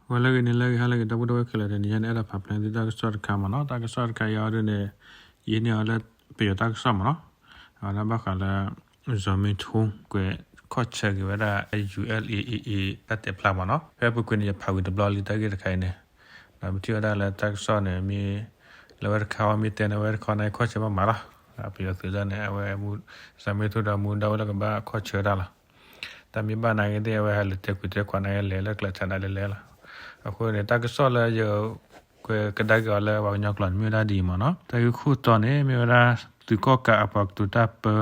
ဂီၤလၢအဂ့ၤ နံၤလၢအဂ့ၤ ဟါလၢအဂ့ၤ ဒီပုၢ်ဝဲၢ်ခဲလၢာ် တနံၤညါန့ၣ် အဲၣ်ဒိးဖးဖျါသုတၢ်ကစီၣ်တခါမ့ၢ်နီၤ. တၢ်ကစီၣ်တခါအံၤအီၤဒ်န့ၣ် ယဟံးန့ၢ်အီၤလၢပယီၤတၢ်ကစီၣ်မ့ၢ်နီၤ. အဝဲဒၣ်ဘၣ်ဃးလၢ စီၤမ့ထိ ကွဲးခီၣ်ဆၢက့ၤဝဲဒၣ် ယူၣ်အဲလ်အ့အ့အ့ တၢ်တဲဖျါမ့ၢ်နီၤ. ဖဲပူၤကွံာ်န့ၣ် ယဖးဝံၤတဘျီလံတၢ်ဂ့ၢ်တခါအံၤန့ၣ်, ဒီးပထံၣ်ဝဲဒၣ်လၢတၢ်ကစီၣ်န့ၣ် မ့ၢ် လၢဝဲတခါအံၤ မ့ၢ်တဲန့ၣ် ဝဲတခါန့ၣ် ခီၣ်ဆၢဘၣ်မးလီၤ. ပယီၤသုးဒၣ်န့ၣ် အဝဲ စီၤမ့ထိဒီးမူဒါဝဲလၢကဘၣ်ခီၣ်ဆၢတၢ်လီၤ. တၢ်မ့ၢ်ဘၣ်နာ်က့သ့ၣ် အဝဲဟဲလၢတဲာ်ကွံာ်တဲာ်ခွါနာ်က့ လဲၤလၢကျဲးစးဒၣ်လဲၣ်လဲၣ်လီၤ. အဃိန့ၣ် တၢ်ကစီၣ်လၢယကွဲးကဒါက့ၤအီၤလၢပှၤကညီကျိာ်န့ၣ် မ့ၢ်ဝဲဒၣ်ဒ်အံၤမ့ၢ်နီၤ. တၢ်ဂ့ၢ်ခိၣ်တီန့ၣ် မ့ၢ်ဝဲဒၣ် သုးကီၣ်ကးအပှၤကတိၤတၢ်ပၢ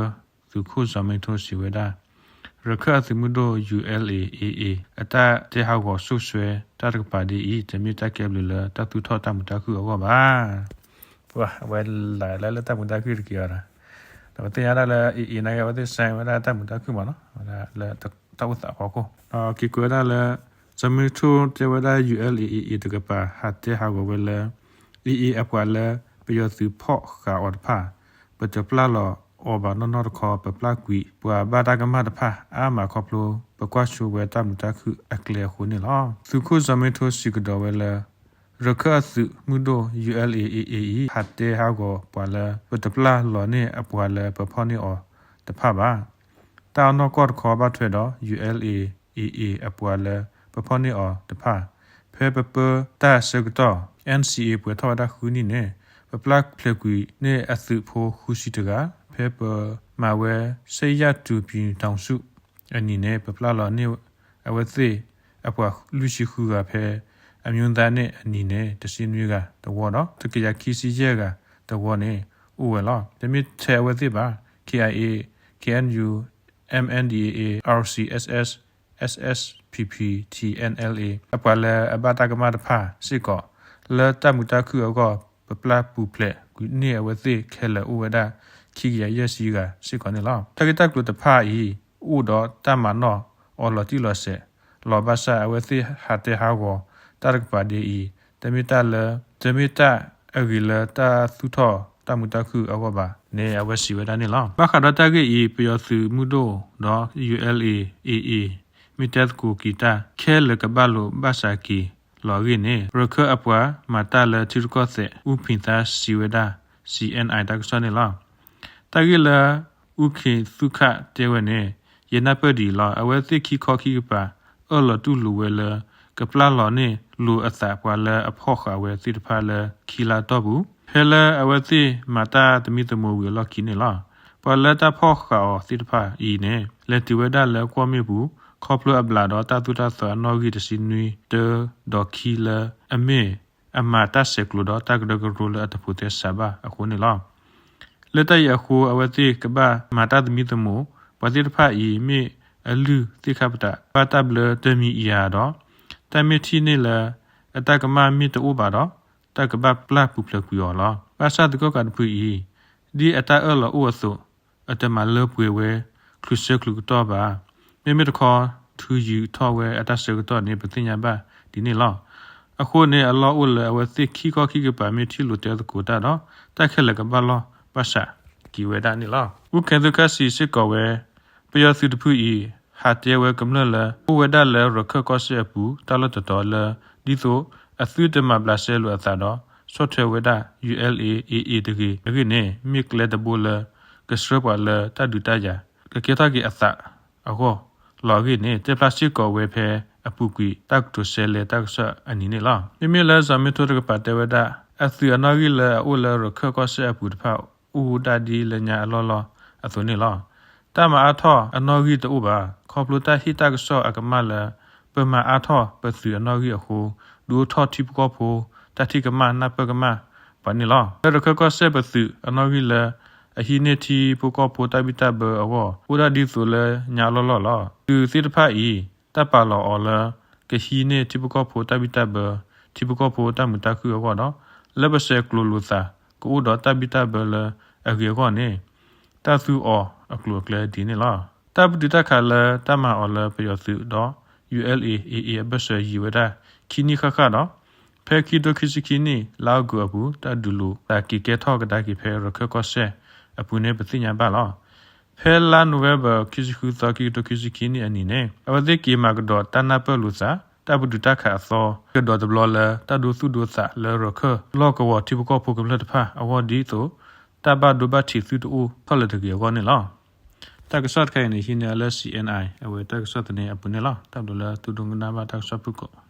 သုးခိၣ် စီၤမ့ထိ စံးဝဲဒၣ် ရခၢၣ်အသုးမုၢ်ဒိၣ် ယူၣ်အဲလ်အ့အ့အ့ အတၢ်တဲဟးဂီၤစိာ်ဆှဲတၢ်တကပၤဒ်အံၤ တမ့ၢ်တၢ်ကဲဘျုးလၢတၢ်သူၣ်ထီၣ်တၢ်မုာ်တၢ်ခုၣ်အဂီၢ်ဘၣ်. ပှၤအဝဲလဲၤလၢလၢတၢ်မုာ်တၢ်ခုၣ်တက့ၢ်အီၤဒီး ဒီးပသ့ၣ်ညါဒၣ်လၢ အ့အ့ နာ်က့ အဝဲသ့ၣ်ဆဲဝဲဒၣ်တၢ်မုာ်တၢ်ခုၣ်မ့ၢ်နီၤ, ဝဲဒၣ်လၢတၢ်အိၣ်သးအဖီခိၣ်, ဒီးက့ၤကွဲးဝဲဒၣ်လၢ စီၤမ့ထိ တဲဝဲဒၣ် ယူၣ်အဲလ်အ့အ့အ့ တကပၤ ဟးတဲဟးဂီၤဝဲလၢ အ့အ့ အပှၤလၢပယီၤသုးဖီၣ်ဃာ်အီၤတဖၣ် ပတပျၢ်လီၤအီၤဘၣ်နီၢ်နီၢ်တခီ ပပျၢ်ကွံာ်ပှၤဘၣ်တၢ်ကမၣ်တဖၣ်အါမးခီဖျိ ပကွၢ်ဆိဝဲတၢ်မုာ်တၢ်ခုၣ်အကျဲအဃိန့ၣ်လီၤ. သုးခိၣ် စီၤမ့ထိ စံးကဒီးဝဲလၢ ရခၢၣ်အသုးမုၢ်ဒိၣ် ယူၣ်အဲလ်အ့အ့အ့အံၤ ဟးတဲဟးဂီၤပှၤလၢ ပတပျၢ်လီၤန့ၢ်အပှၤလၢပဖီၣ်န့ၢ်အီၤတဖၣ်ဘၣ်. တၢ်အနီၢ်ကီၢ်တခီဘၣ်ထွဲဒီး ယူၣ်အဲလ်အ့အ့အ့ အပှၤလၢပဖီၣ်န့ၢ်အီၤတဖၣ်, ဖဲပပၢတၢ်ဆၢကတီၢ် NCA ပှဲၤထီၣ်ဝဲဒၣ်ဃုနံၣ်န့ၣ် ပပျၢ်ဖျဲးကွံာ်န့ၢ်အသုးဖိဃုဆံတဂၤ, ဖဲပမၤဝဲ စ့ယၣ်တူၤပံၤတီၤဆူၣ် အနံၤန့ၣ် ပပျၢ်လီၤန့ၢ်အဝဲသ့ၣ်အပှၤလွံၢ်ဆံဃုဂၤဖဲ အမျိုးသား န့ၣ်အနံၤန့ၣ် တဆံနွံဂၤတဝီဒီး တကယၤခံဆံယဲၢ်ဂၤတဝီန့ၣ် အိၣ်ဝဲလီၤ. တမ့ၢ်ထဲအဝဲသ့ၣ်ဘၣ် KIA, KNU, MNDAA, RCSS, SSPP, TNLA အပှၤလၢအဘၣ်တၢ်ကမၣ်တဖၣ်စ့ၢ်ကီး လၢတၢ်မုာ်တၢ်ခုၣ်အဂီၢ် ပပျၢ်ပူၤဖျဲးကွံာ်န့ၢ်အဝဲသ့ၣ်ခဲလၢာ်အိၣ်ဝဲဒၣ် ခံကယၤယဲၢ်ဆံဂၤစ့ၢ်ကီးန့ၣ်လီၤ. တၢ်ဂ့ၢ်တၢ်ကျိၤတဖၣ်အံၤ အိၣ်ဒီးတၢ်မၤနီၣ်အီၤလီၤတံၢ်လီၤဆဲးလီၤ. ဘၣ်ဆၣ်အဝဲသ့ၣ်ဟးတဲဟးဂီၤတၢ်တကပၤဒ်အံၤ တမ့ၢ်တၢ်လၢ တမ့ၢ်တၢ်အဂ့ၤလၢတၢ်သူၣ်ထီၣ်တၢ်မုာ်တၢ်ခုၣ်အဂီၢ်ဘၣ်န့ၣ် အဝဲစံးဝဲဒၣ်န့ၣ်လီၤ. ဘၣ်ဃးဒီးတၢ်ဂ့ၢ်အံၤ ပယီၤသုးမုၢ်ဒိၣ်ဒီး ယူၣ်အဲလ်အ့အ့အ့ မ့ၢ်တဲသကိးက့ၤတၢ် ခဲလၢာ်ကဘၣ်လိာ်ဘၣ်စးက့ၤလီၤအဂ့ၢ်န့ၣ် ရခၢၣ်အပှၤမၤတၢ်လၢထံရူၢ်ကီၢ်သဲး အူဖံးသါ စံးဝဲဒၣ် CNI တၢ်ကစီၣ်န့ၣ်လီၤ. တၢ်ဂ့ၢ်လၢ အူခ့းသူၣ်ခၣ်တဲဝဲန့ၣ် ယနၢ်ပၢၢ်ဒ်အံၤလီၤ. အဝဲသ့ၣ်ခံခီခံကပၤ အၢၣ်လီၤတူၢ်လိာ်ဝဲလၢ ကပျၢ်လီၤန့ၢ်လိာ်အသးပှၤလၢအဖီၣ်ဃာ်ဝဲသ့ၣ်တဖၣ်လၢခံလါအတီၢ်ပူၤ ဖဲလၢအဝဲသ့ၣ်မၤတၢ်သမံသမိးဝံၤအလီၢ်ခံန့ၣ်လီၤ. ပှၤလၢတၢ်ဖီၣ်ဃာ်အီၤသ့ၣ်တဖၣ်အံၤန့ၣ် လဲၤတုၤဝဲဒၣ်လၢကွီၢ်မ့ၣ်ပူၤ ခီဖျိအဘျးဒီးတၢ်သိၣ်တၢ်သီအနီၣ်ဂံၢ်တဆံနွံတၢ ဒီးခံလၢအမ့ၢ်အမၤတၢ်ဆဲးကျိးဒီးတၢ်ကရၢကရိလၢအတဖိးသဲစးဘၣ်အဃိန့ၣ်လီၤ. လၢတၢ်အံၤအဃိ အဝဲသ့ၣ်ကဘၣ်မၤတၢ်သမံသမိး, ပှၤသ့ၣ်တဖၣ်အံၤမ့ၢ်အလုၢ်သ့ၣ်ခါပတာ် ဘၣ်တၢ်ဘျၢတမံၤအံၤဧါဒီး တၢ်မ့ၢ်ထံၣ်န့ၢ်လၢ အတၢ်ကမၣ်မ့ၢ်တအိၣ်ဘၣ်ဒီး တၢ်ကဘၣ်ပျၢ်ပူၤဖျဲးကွံာ်အီၤလီၤ. ဘၣ်ဆၣ်သုးကီၣ်ကးတဖုအံၤ ဒ်အတၢ်အၢၣ်လီၤအိၣ်အသိး အတမၤလၢပှဲၤဝဲ ချုးဆၢချုးကတီၢ်ဘၣ်. မ့မ့ၢ်တခီ ထုးယံာ်ထီၣ်ဝဲအတၢ်ဆၢကတီၢ်န့ၣ် ပသ့ၣ်ညါဘၣ်ဒ်န့ၣ်လီၤ. အဃိန့ၣ် အလီၢ်အိၣ်လၢအဝဲသ့ၣ်ခံခီခံကပၤမ့ၢ်ထံၣ်လိာ်တဲသကိးတၢ်ဒီး တၢ်ခဲလၢာ်ကဘၣ်လိာ်ဘၣ်စးက့ၤဝဲဒၣ်န့ၣ်လီၤ. အူခ့းသူၣ်ခၣ်စံးစ့ၢ်ကီးဝဲ ပယီၤသုးတဖုအံၤ ဟးတဲဝဲကမျၢၢ်လၢ အိၣ်ဝဲဒၣ်လၢရခၢၣ်ကီၢ်စဲၣ်အပူၤ တၢ်လီၢ်တတီၤလၢ ဒ်သိးအသုတမၤဘျးစဲလိာ်အသးဒီး ဆီၣ်ထွဲဝဲဒၣ် ယူၣ်အဲလ်အ့ အ့အ့ တဂ့ၤအဂ့ၢ်န့ၣ် မ့ၢ်ကျဲတဘိလၢ ကဆှၢပှၤလၢတၢ်ဒုးတၢ်ယၤ ကကဲထီၣ်က့ၤအသးအဂီၢ်လီၤအဂ့ၢ်န့ၣ် တဲဖျါစ့ၢ်ကီးဝဲဖဲအပူၤကွံာ်တၢ်ကတိၤဆဲလဲတၢ်ကစီၣ်အနံၤန့ၣ်လီၤ. မ့မ့ၢ်လၢစီၤမ့ထိတကပၤတဲဝဲဒၣ် အသုးအနီၣ်ဂံၢ်လၢအအိၣ်လၢရခၢၣ်ကီၢ်စဲၣ်အပူၤတဖၣ် အိၣ်ဒၣ်ဒ်လၢညါအလီၢ်လီၢ်အသိးန့ၣ်လီၤ. တၢ်မၤအါထီၣ်အနီၣ်ဂံၢ်တအိၣ်ဘၣ် ခီဖျိတၢ်ဟ့ၣ်တၢ်ကစီၣ်အကမၣ်လၢ ပမၤအါထီၣ်ပသုးအနီၣ်ဂံၢ်အဃိ ဒုးအိၣ်ထီၣ်ထံဖိကီၢ်ဖိ တၢ်ထံၣ်ကမၣ်နၢ်ပၢၢ်ကမၣ်ပှၤန့ၣ်လီၤ. လၢရခၢၣ်ကီၢ်စဲၣ်ပသုးအနီၣ်ဂံၢ်လၢ အဟံးန့ၢ်ထံဖိကီၢ်ဖိတၢ်ဘံၣ်တၢ်ဘၢအဂီၢ် အိၣ်ဒၣ်ဒ်သိးလၢညါအလီၢ်လီၢ်လီၤ. သုးသ့ၣ်တဖၣ်အံၤ တၢ်ပာ်လီၤအီၤလၢ ကဟံးန့ၢ်ထံဖိကီၢ်ဖိတၢ်ဘံၣ်တၢ်ဘၢ ထံဖိကီၢ်ဖိတၢ်မုာ်တၢ်ခုၣ်အဂီၢ်ဒီး လၢပဆဲးကျိးလိာ်သး ကအိၣ်ဒီးတၢ်ဘံၣ်တၢ်ဘၢလၢအဂ့ၤအဂီၢ်န့ၣ် တၢ်သူအီၤအကျိၤအကျဲဒ်န့ၣ်လီၤ. တၢ်ပတုာ်တၢ်ခးလၢတၢ်မၤအီၤလၢပယီၤသုးဒီး ယူၣ်အဲလ်အ့ အ့အ့ အဘၢၣ်စၢၤယံာ်ဝဲဒၣ်ခံနံၣ်ဃၣ်ဃၣ်ဒီး ဖဲခံကထိခံဆံခံနံၣ် လါအီကူးအပူၤ တၢ်ဒုးလိာ်သးက့ၤကဲထီၣ်ကဒါက့ၤဖဲရခၢၣ်ကီၢ်စဲၣ်အပူၤန့ၣ် ပသ့ၣ်ညါဘၣ်လီၤ. ဖဲလါနိၣ်ဝ့ဘၢၣ် ခံဆံဃုသီ ခံကထိခံဆံခံနံၣ်အနံၤန့ၣ် အဝဲသ့ၣ်က့ၤမၤကဒီးတၢ်နၢ်ပၢၢ်လိာ်သး တၢ်ပတုာ်တၢ်ခးအသီ ကဒီးတဘျီလၢတၢ်ဒိသူၣ်ဒိသးလၢရခၢၣ် လီၢ်ကဝီၤထံဖိကီၢ်ဖိကမျၢၢ်တဖၣ်အဂီၢ် ဒ်သိး တၢ်ဘၣ်ဒိဘၣ်ထံးသုတအိၣ်ထီၣ်လၢၤတဂ့ၤအဂီၢ်န့ၣ်လီၤ. တၢ်ကစီၣ်တခါအံၤန့ၣ် ဟံးန့ၢ်အီၤလၢ C N I အဝဲတၢ်ကစီၣ်သန့အပူၤန့ၣ်လီၤ. တၢ်ဘျုးလၢသုဒိကနၣ်ဘၣ်တၢ်ကစီၣ်ဖုၣ်ကိာ်